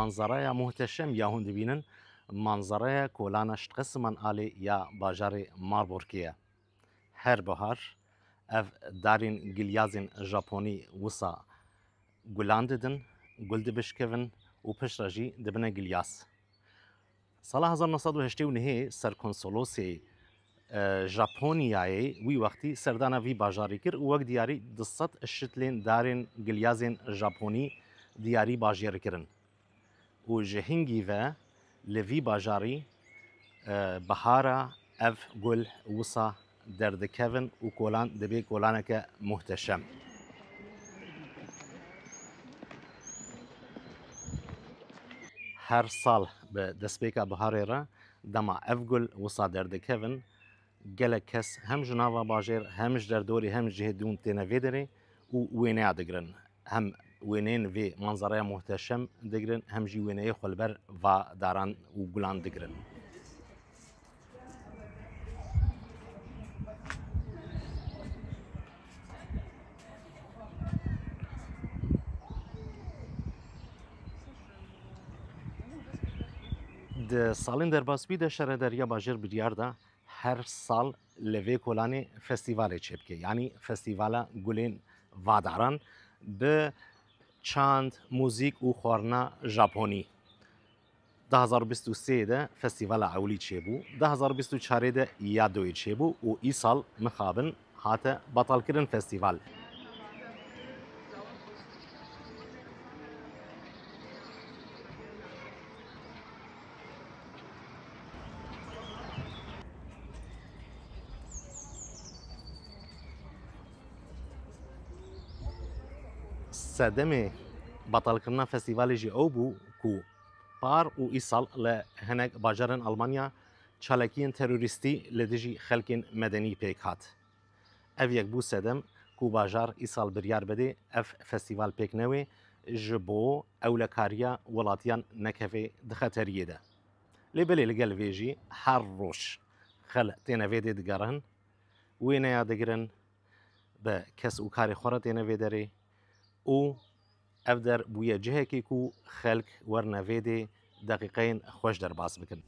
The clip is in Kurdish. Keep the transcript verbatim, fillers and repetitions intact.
Manzaraya muhteşem ya hûn dibînin, manzaraya kolana Stressemann-Allee ya bajarê Marburgê ye. Her bihar ev darên gilyazên Japonî wisa gulan didin, gul dibişkevin û piştre jî dibine gilyaz. Sala hezar neh sed û heştê û nehê serkonsolosê, e, Japonyayê wî wextî serdana vî bajarî kir û wek diyarî du sed şitlên darên gilyazên Japonî diyarî bajêr kirin. Û ji hingî ve li vî bajarî, e, bihara ev gul wisa derdikevin û kolan dibê kolaneke muhteşem. Her sal bi destpêka biharê re dema ev gul wisa derdikevin, gelek kes hem ji nava bajêr, hem ji derdorê, hem ji cihê dûn têne vê derê û wêneya digirin. Hem wêneyên vê manzaraya muhteşem digirin, hem jî wêneyê xwe li ber va daran û gulan digirin. Di salên derbasbûyî de şaredariya bajêr biryar da her sal li vê kolanê festîvalê çêbike, yanî Festîvala Gulên Vadaran bi çand, muzîk û xwarina Japonî. Du hezar û bîst û sê de festîvala ewilî çêbû, du hezar û bîst û çarê de ya doyê çêbû û îsal mixabin hate betalkirin festîval. Sedemê betalkirina festîvalê jî ew bû ku par û îsal li hinek bajarên Almanya çalakiyên terorîstî li dijî xelkên medenî pêk hat. Ev yek bû sedem ku bajar îsal biryar bide ev festîval pêk newê, ji bo ewlekariya welatiyan nekeve di xeteriyê de. Lê belê li gel vê jî her roj xelk têne vê dê digerin, wêneya digirin, bi kes û karê xwe re têne vê derê û ev der bûye cihekê ku xelk werine vê dê deqîqeyên xweş derbas bikin.